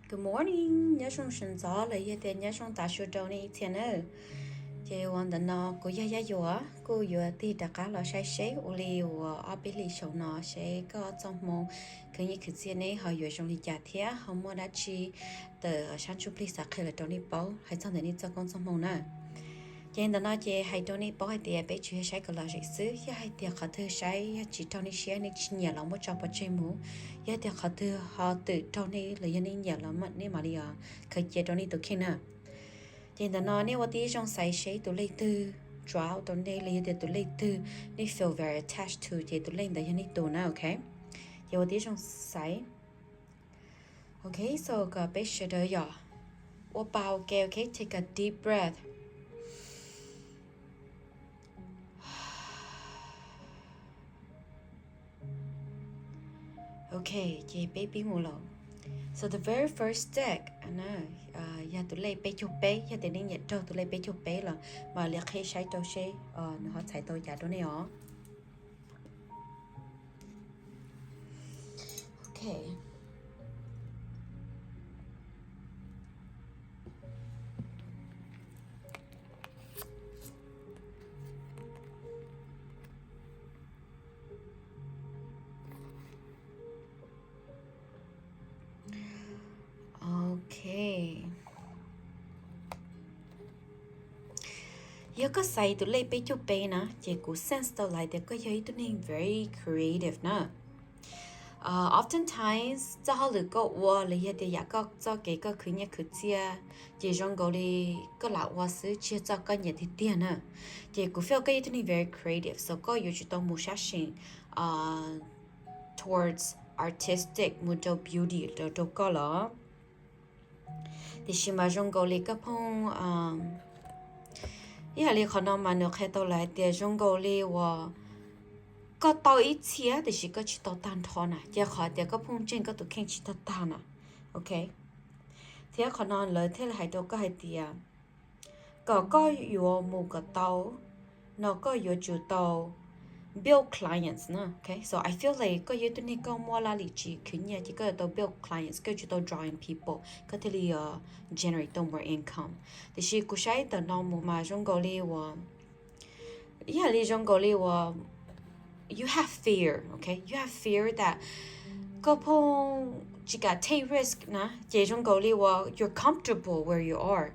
Good morning, nyob zoo sawv ntxov los yog tias nyob zoo tav su rau nej ib txhia nawb. Ces uas ntawm no kuv yog Yaj Yuam kuj yuav tig rov qab los saib seb ua li uas ob peb hlis saum no seb koj txoj hmoo khwv nyiaj khwv txiaj neb ho yuav zoo li cas thiab ho muaj dab tsi tawm sab ntsuj plig xav qhia los rau nej paub hais txog ntawm nej txoj koob txoj hmoo na. Ces ntawm no ces hais rau nej paub hais tias peb tsuas yog saib kom lom zem xwb, yog hais tias qhov twg saib yog tsis raug nej siab nej tsis nyiam los muab tso pov tseg mus, yog tias qhov twg ho twm raug nej los yog nej nyiam los nej mam li khaws cia rau nej tus kheej na. Ces ntawm no nej ua tib zoo xaiv seb tus lej twg tsuav rau nej los yog tias tus lej twg nej feel very attached to ces tus lej ntawd yog nej tus na, ok. Ces ua tib zoo xaiv. Ok, so kom peb sawv daws yom ua pa ua ke, ok, take a deep breath. Ok, ces peb pib mus lawm. So the very first deck, yog tus lej peb caug peb, yog tias nej nyiam raug tus lej peb caug peb los mam li qhib saib rau seb nws ho txhais tau cas rau nej os. Ok. Ok. Yog koj xaiv tus lej peb caug peb na, ces kuv sense tau lawm tias koj yog ib tug neeg very creative na. Oftentimes txoj hauj lwm koj ua los yog tias yam koj txoj kev koj khwv nyiaj khwv txiaj, ces zoo nkaus li koj lam ua xwb tsis yog txoj koj nyiam tiag tiag na. Ces kuv feel koj yog ib tug neeg very creative, so koj yuav tsum tau mus sab seem towards artistic, mus rau beauty rau rau koj los. Tiam sis mas zoo nkaus li koj phooj, ib yam li qhov no mas nws qhia tau lawm hais tias zoo nkaus li uas koj tau ib txhia tiam sis koj tsis tau tag nrho na, ces qhov tias koj phooj ntseeg koj tus kheej tsis tau tag na. Ok. Thiab qhov no lawv thiaj li hais rau koj hais tias kom koj yuav mus kom tau no koj yuav tsum tau build clients na. Ok, so I feel like koj yog ib tug neeg koj muaj laj lim tsis khwv nyiaj ces koj yuav tau build clients, koj yuav tsum tau draw in people koj thiaj li generate tau more income. Tiam sis kuv saib ntawm no mus mas zoo nkaus li uas, ib yam li zoo nkaus li uas you have fear, ok, you have fear that koj phooj tsis kam take risk na, ces zoo nkaus li uas you're comfortable where you are.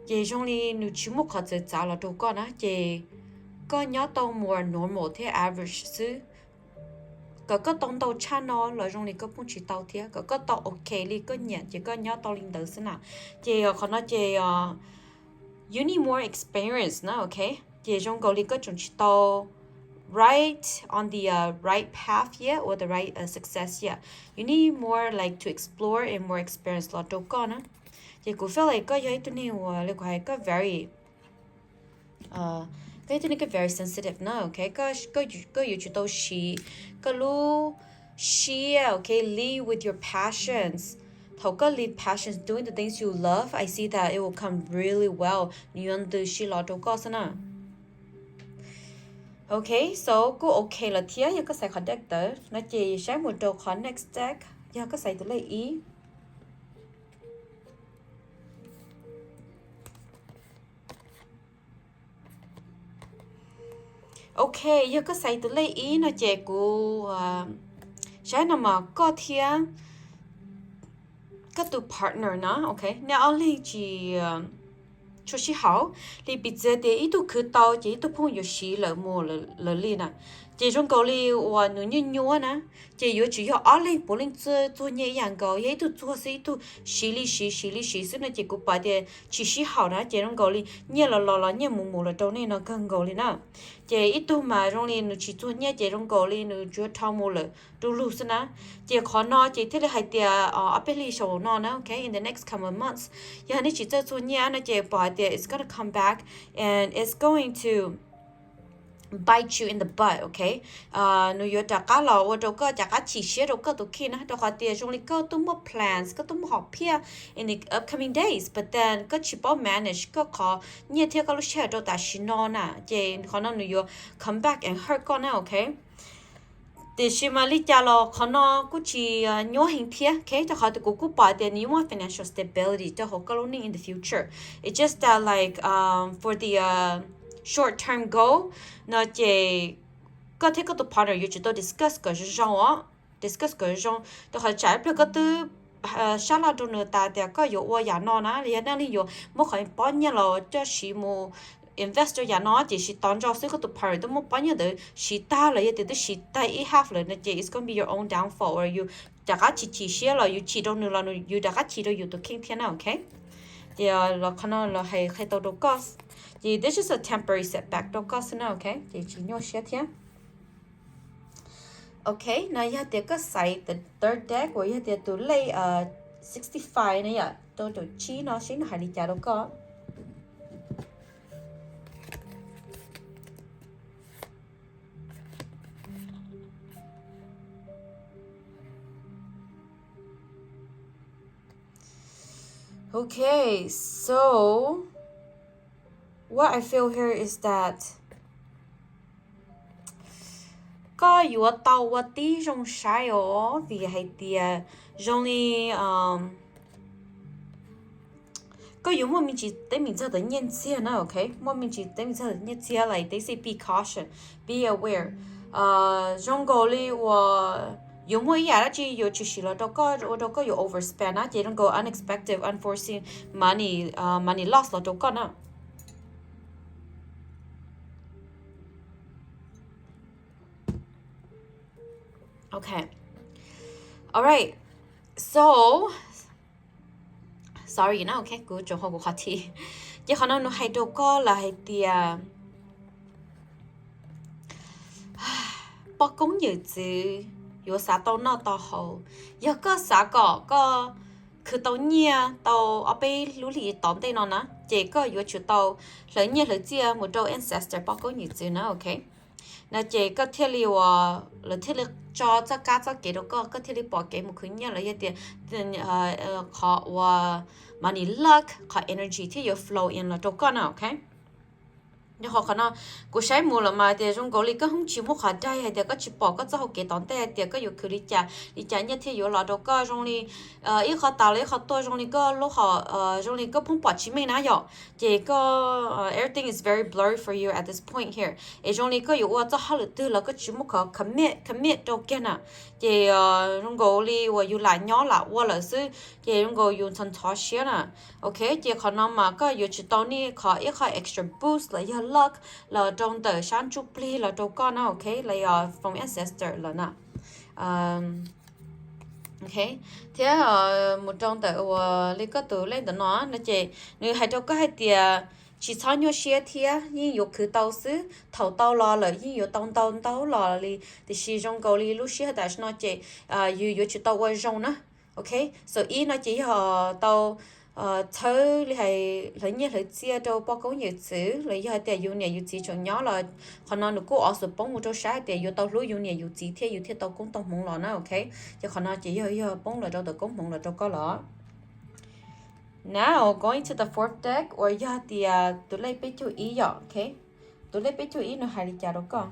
Ces zoo li nws tsis muaj qhov txawv txav los rau koj na, ces koj nyob tau more normal thiab average xwb. Kom koj tau ntau tshaj no los zoo li koj phooj tsis tau thiab, kom koj tau ok li koj nyiam ces koj nyob tau li ntawd xwb na. Ces qhov no ces you need more experience na, ok. Ces zoo nkaus li koj tseem tsis tau right on the right path yet or the right success yet. You need more like to explore and more experience los rau koj na. Ces kuv feel like koj yog ib tug neeg uas li kuv hais koj very, koj yog ib tug neeg koj very sensitive na, ok. Koj yuav tsum tau siv koj lub siab, ok, lead with your passions. Thaum koj lead passions, doing the things you love, I see that it will come really well, nws yuav ntws si los rau koj xwb na. Ok, so kuj ok lawm thiab, yog koj xaiv qhov deck ntawd no ces saib mus rau qhov next deck, yog koj xaiv tus lej ib. Ok, yog koj xaiv tus lej ib no ces kuv saib no mas koj thiab koj tus partner na, ok, nej ob leeg tsis tshua sib haum li, piv txwv tias ib tug khwv tau ces ib tug phooj yuav siv lawm mus lawm li na. Ces zoo nkaus li uas nws nyuaj nyuaj na, ces yuav tsum yog ob leeg puav leej txuag nyiaj ib yam nkaus, yog ib tug txuag xwb ib tug siv li siv siv li siv xwb no ces kuv pom tias tsis sib haum na, ces zoo nkaus li nyiaj los los los nyiaj mus mus los rau nej no kawg nkaus li na. Ces ib tug mas zoo li nws tsis txuag nyiaj ces zoo nkaus li nws tsuas dhau mus lawm du lug xwb na. Ces qhov no ces thiaj li hais tias ob peb hlis saum no na, ok, in the next couple of months, yog nej tsis txawj txuag nyiaj no ces pom hais tias it's gonna come back and it's going to bite you in the butt, ok. Nws yuav rov qab los ua rau koj rov qab chim siab rau koj tus kheej na, rau qhov tias zoo li koj twb muaj plans, koj twb muaj hom phiaj in the upcoming days, but then koj tsis paub manage koj qhov nyiaj thiab koj lub sij hawm rau tam sim no na, ces qhov no nws yuav come back and hurt koj na, ok. Tiam sis mas li cas los qhov no kuj tsis nyuaj heev thiab, okay? Rau qhov tias kuv kuj pom tias nws yuav muaj financial stability rau hauv koj lub neej in the future. It's just that like um, for the uh, short term goal no ces koj thiab koj tus partner yuav tsum tau discuss kom zoo zoo os, discuss kom zoo zoo, rau qhov tsam ib pliag koj twb sab laj rau nws tas tias koj yuav ua yam no na, los yog nej leeg yuav muab qhov pob nyiaj los coj siv mus invest rau yam no, ces siv tau ntso xwb koj tus partner twb muab pob nyiaj ntawd siv tag los yog tias twb siv tag ib half lawm no ces it's gonna be your own downfall, or yus rov qab chim chim siab los yus chim rau nws los yus rov qab chim rau yus tus kheej thiab na, okay? Ces los qhov no los hais qhia tau rau koj, ces this is just a temporary setback rau koj xwb na, okay? Ces tsis nyuaj siab thiab. Okay, no yog tias koj xaiv the third deck uas yog tias tus lej sixty five no yom, rau caum tsib no seb nws hais li cas rau koj. Okay, so what I feel here is that koj yuav tau ua tib zoo saib os, vim hais tias zoo li koj yuav muaj me ntsis teeb meem txog ntawm nyiaj txiag na, okay? Muaj me ntsis teeb meem txog ntawm nyiaj txiag, like they say be cautious, be aware. Zoo nkaus li uas yuav muaj ib yam dab tsi yuav tshwm sim los rau koj ua rau koj yuav overspend na, ces zoo nkaus unexpected, unforeseen money, money loss los rau koj na. Okay. Alright. So sorry na, okay, kuv tsoom hau kuv qhov thi. Ces qhov no nws hais rau koj los hais tias poj koob yawm txwv yuav xav tau noj tau haus. Yog koj xav kom koj khwv tau nyiaj tau ob peb lub hlis tom ntej no na, ces koj yuav tsum tau hlawv nyiaj hlawv txiaj mus rau ancestor poj koob yawm txwv na, okay? No ces koj thiaj li uas lawv thiaj li tso txoj kab txoj kev rau koj, koj thiaj li pom kev mus khwv nyiaj los yog tias qhov uas money luck, qhov energy thiaj yuav flow in los rau koj na, okay? Yog qhov qhov no kuv saib mus lawm mas tias zoo nkaus li koj yeej tsis muaj qhov dai hais tias koj tsis pom koj txoj hau kev tom ntej hais tias koj yuav khwv li cas li cas nyiaj thiaj yuav los rau koj, zoo li ib qho tas los ib qho tuaj, zoo li koj lub hom, zoo li koj pheej pom tsis meej na yom, ces koj everything is very blurry for you at this point here, es zoo li koj yuav ua txoj hauj lwm twg los koj tsis muaj qhov commit commit rau kiag na, ces zoo nkaus li uas yus lam nyob lam ua lawm xwb, ces zoo nkaus yus ntxhov ntxhov siab na. Okay, ces qhov no mas koj yuav tsum tau nej qhov ib qho extra boost los yog luck los rau ntawm sab ntsuj plig los rau koj na, okay, los yog from ancestor los na. Okay, thiab mus rau ntawm uas li koj tus lej ntawm no no ces nws hais rau koj hais tias tsis txhob nyuaj siab thiab, yeej yuav khwv tau xwb, thaum tau los lawm yeej yuav tau ntau ntau los li, tiam sis zoo nkaus li lub sij hawm tam sim no ces yus yuav tsum tau ua zoo na. Okay, so ib no ces yog tau txhawb li hais hlawv nyiaj hlawv txiaj rau poj koob yawm txwv los yog hais tias yus niam yus txiv tseem nyob los qhov no nws kuj awesome, poob mus rau sab hais tias yuav tau hlub yus niam yus txiv thiab yus thiaj tau koob tau hmoov los na, okay? Ces qhov no ces yog yog poob los rau ntawm koob hmoov los rau koj los. Now going to the fourth deck uas yog tias tus lej peb caug ib yom, okay? Tus lej peb caug ib nws hais li cas rau koj?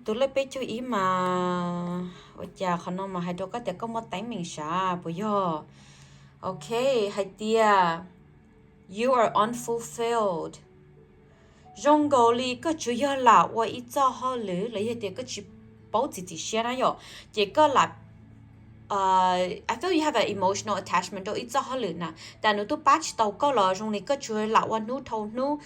Tus lej peb caug ib mas ua cas qhov no mas hais rau koj tias koj muaj teeb meem sav puas yog? Okay, hais tias you are unfulfilled. Zoo nkaus li koj tsuas yog lam ua ib txoj hauj lwm los yog tias koj tsis paub txiav txim siab na yom, ces koj lam I feel you have an emotional attachment rau ib txoj hauj lwm na, tas nws twb pab tsis tau koj los zoo li koj tsuas lam ua hnub dhau hnub,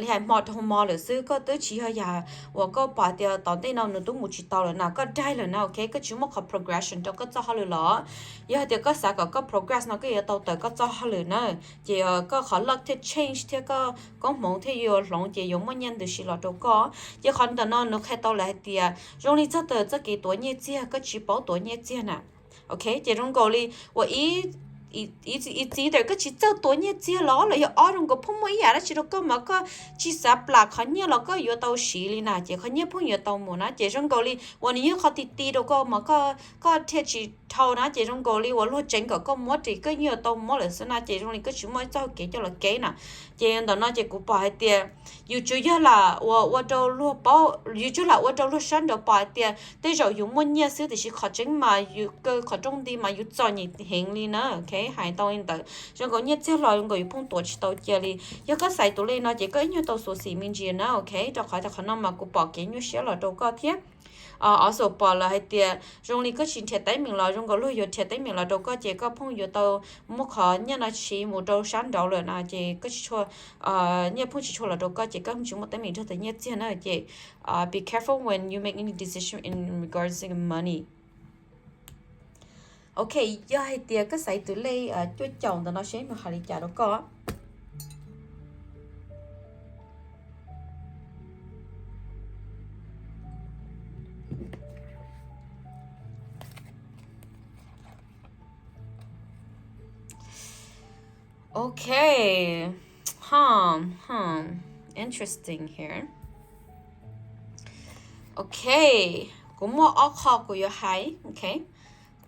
li hais hmo dhau hmo lawm xwb, koj twb tsis yog yam uas koj pom tias tom ntej no nws twb mus tsis tau lawm na, koj daig lawm na, okay, koj tsis muaj qhov progression rau koj txoj hauj lwm los. Yog hais tias koj xav kom koj progress no koj yuav tau tawm koj txoj hauj lwm na, ces koj qhov luck thiaj change thiab koj koob hmoov thiaj yuav hloov ces yuav muaj nyiaj ntws si los rau koj. Ces qhov ntawm no nws qhia tau lawm hais tias zoo li txog ntawm txoj kev tuav nyiaj txiag koj tsis paub tuav nyiaj txiag na. Okay, ces zoo nkaus li uas ib It's either koj tsis txawj tuav nyiaj txiag los los yog ob, zoo nkaus pheej muaj ib yam dab tsi rau koj mas koj tsis xav plam qhov nyiaj los koj yuav tau siv li na, ces qhov nyiaj pheej yuav tau mus na. Ces zoo nkaus li uas nws yog qhov ti ti rau koj mas koj thiaj tsis dhau na, ces zoo nkaus li uas luag tseev kom koj muab ces koj yeej yuav tau muab lawm xwb na, ces zoo li koj tsis muaj ib txoj hau kev coj los kev na. Ces ntawm no ces kuv pom hais tias yus tsuas yog lam uas ua rau luag paub, yus tsuas lam ua rau luag sab nraud pom hais tias tej zaum yus muaj nyiaj xwb, tiam sis qhov tseeb mas yus kaw qhov rooj nti mas yus txom nyem heev li na, ok, hais tau li ntawd. Zoo nkaus nyiaj txiag los zoo nkaus yus pheej tuav tsis tau cia li. Yog koj xaiv tus lej no ces koj ib nyuag tau xyuam xim me ntsis na, ok, rau qhov tias qhov no mas kuv pom kev nyuaj siab los rau koj thiab. Also pom lawm hais tias zoo li koj tsis nrhiav teeb meem los zoo nkaus luag yuav nrhiav teeb meem los rau koj ces koj pheej yuav tau muab qhov nyiaj no siv mus rau sab nraud lawm na, ces koj tsis tshua, nyiaj pheej tsis tshua los rau koj ces koj pheej tsis muaj teeb meem rau ntawm nyiaj txiag na, ces be careful when you make any decision in regards to money. Ok, yog hais tias koj xaiv tus lej cuaj caum ntawm no seb nws hais li cas rau koj. Ok. Huh, huh. Interesting here. Ok, kuv muaj ob qho kuv yuav hais. Ok,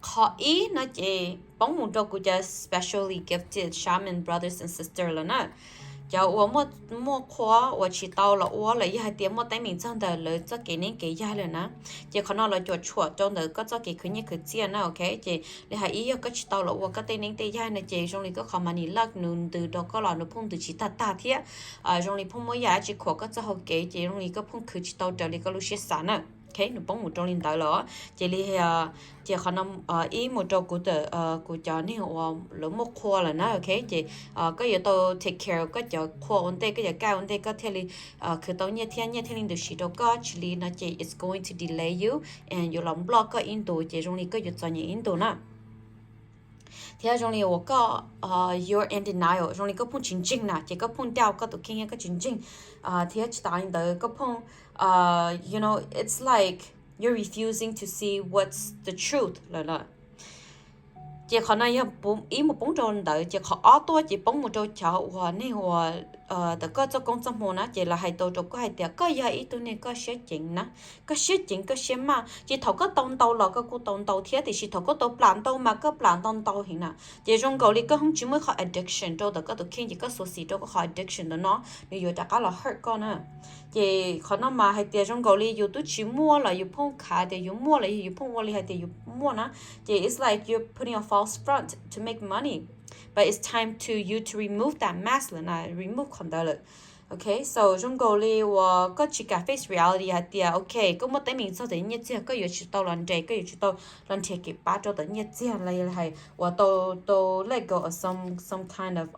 qhov ib no ces poob mus rau kuv cov specially gifted shaman brothers and sisters lawm na. Cov uas muaj qhua uas tsis tau los ua los yog hais tias muaj teeb meem txog ntawm lawv txoj kev neeb kev yaig lawm na, ces qhov no los cuam tshuam rau ntawm koj txoj kev khwv nyiaj khwv txiaj na. Ok, ces li hais ib yog koj tsis tau los ua koj tej neeb tej yaig no ces zoo li koj qhov money luck nws ntws rau koj los nws pheej ntws tsis tag tag thiab. Zoo li pheej muaj ib yam dab tsi khuam koj txoj hau kev ces zoo li koj pheej khwv tsis tau raws li koj lub siab xav na. Ok, nws poob mus rau li ntawd los ces li ces qhov no ib mus rau kuv, kuv cov neeg uas lawv muaj qhua lawm na. Ok, ces koj yuav tau take care koj cov qhua ua ntej, koj cov kaj ua ntej koj thiaj li khwv tau nyiaj thiab nyiaj thiaj li ntws siv rau koj, tsis li no ces it's going to delay you and yuav los nploj koj ib ntus ces zoo li koj yuav txom nyem ib ntus na. Thiab zoo li uas koj you're in denial, zoo li koj pheej tsis ntseeg na, ces koj pheej doubt koj tus kheej, koj tsis ntseeg. Thiab tsis tas li ntawd koj pheej, you know, it's like you're refusing to see what's the truth lawm na. Ces qhov no yog ib mus poob rau ntawd, ces qhov ob tuaj ces poob mus rau cov uas neeg uas ntawm koj txoj koob txoj hmoo na, ces lawv hais tau rau koj hais tias koj yog ib tug neeg koj siab ceev na, koj siab ceev koj siab maj, ces thaum koj tau ntau los koj kuj tau ntau thiab, tiam sis thaum koj tau plam ntau mas koj plam ntau ntau heev na. Ces zoo nkaus li koj pheej tsis muaj ib qho addiction rau ntawm koj tus kheej, ces koj xyuam xim rau koj qhov addiction ntawm no nws yuav rov qab los hurt koj na. Ces qhov no mas hais tias zoo nkaus li yus twb tsis muaj los yus pheej khav tias yus muaj los yog yus pheej ua li hais tias yus muaj na. Ces it's like you're putting a false front to make money, but it's time to you to remove that mask lawm na, remove qhov ntawd lawm. Ok, so zoo nkaus li uas koj tsis kam face reality hais tias ok koj muaj teeb meem txog ntawm nyiaj txiag, koj yuav tsis tau los nres, koj yuav tsis tau los nrhiav kev pab rau ntawm nyiaj txiag los yog hais uas tau, tau let go of some, some kind of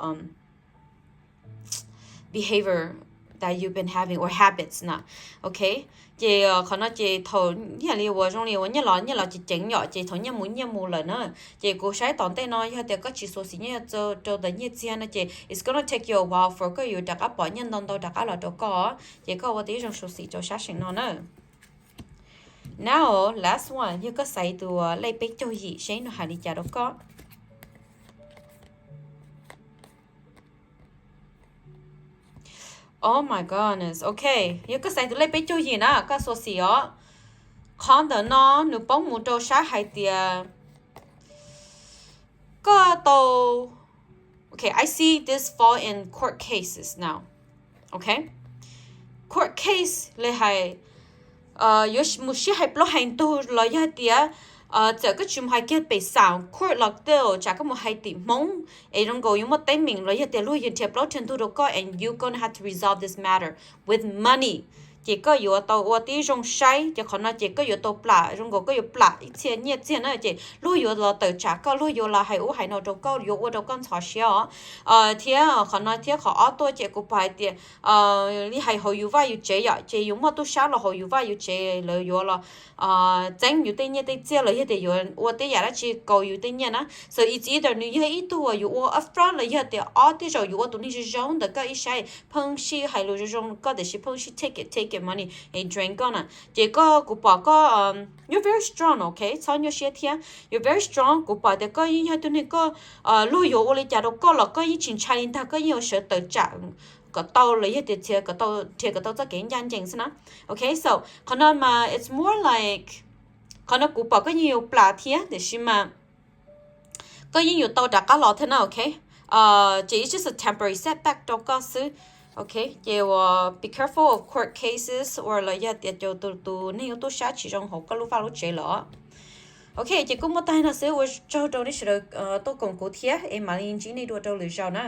behavior that you've been having or habits na. Ok, ces qhov no ces thaum yam li uas zoo li uas nyiaj los nyiaj los ces ceev yom, ces thaum nyiaj mus nyiaj mus lawm na. Ces kuv saib tom ntej no yog tias koj tsis xyuam xim nyiaj rau ntawm nyiaj txiag no ces it's gonna take you a while for koj yuav rov qab pom nyiaj ntau ntau rov qab los rau koj, ces koj ua tib zoo xyuam xim rau sab seem no na. Now last one, yog koj xaiv tus lej peb caug yim seb nws hais li cas rau koj. Oh my goodness, ok, yog koj xaiv tus lej peb caug yim na koj xyuam xim os. Qhov ntawm no nws poob mus rau sab hais tias koj tau, ok, I see this fall in court cases now. Ok, court case li hais yuav mus sib hais plaub hais ntug los yog tias txawm koj tsis mus hais kiag pem xas court los twb tsam koj mus hais tim Hmoob es zoo nkaus yuav muaj teeb meem los yog tias luag yuav nrhiav plaub nrhiav ntug rau koj and you gonna have to resolve this matter with money. Ces koj yuav tau ua tib zoo saib, ces qhov no ces koj yuav tau plam, zoo nkaus koj yuav plam ib txhia nyiaj txiag na, ces luag yuav los tawm tsam koj, luag yuav los hais ub hais no rau koj, yuav ua rau koj ntxhov siab os. Thiab qhov no thiab qhov ob tuaj ces kuv pom hais tias li hais hauv yus vaj yus tsev yom, ces yus muaj tub sab los hauv yus vaj yus tsev lawv yuav los txeeb yus tej nyiaj tej txiag los yog tias yuav ua tej yam dab tsi kaus yus tej nyiaj na. So it's either nws yog ib tug uas yus ua upfront los yog tias ob, tej zaum yus ua tus neeg zoo zoo ntawm koj ib sab, pheej sij hais lus zoo zoo koj tiam sis pheej sij take it take it. money, he drain koj na. Ces koj, kuv pom koj, you're very strong, ok, txhob nyuaj siab thiab, you're very strong. Kuv pom tias koj yeej yog tus neeg koj, luag yuav ua li cas rau koj los koj yeej tsis ntshai li ntag, koj yeej yuav sawv tawm tsam kom tau los yog tias txhia kom tau, nrhiav kom tau txoj kev ncaj ncees xwb na. Ok, so qhov no mas it's more like, qhov no kuv pom koj yeej yuav plam thiab tiam sis mas koj yeej yuav tau rov qab los thiab na, ok. Ces it's just a temporary setback rau koj xwb. Ok, ces uas be careful of court cases or los yog tias cov tus, tus neeg yuav tuaj saib tsis zoo hauv koj lub vaj lub tsev lawm. Ok, ces kuj muaj tag no xwb, ua tsaug rau nej sawv daws tuaj koom kuv thiab es mam li ntsib nej dua rau lwm zaus na.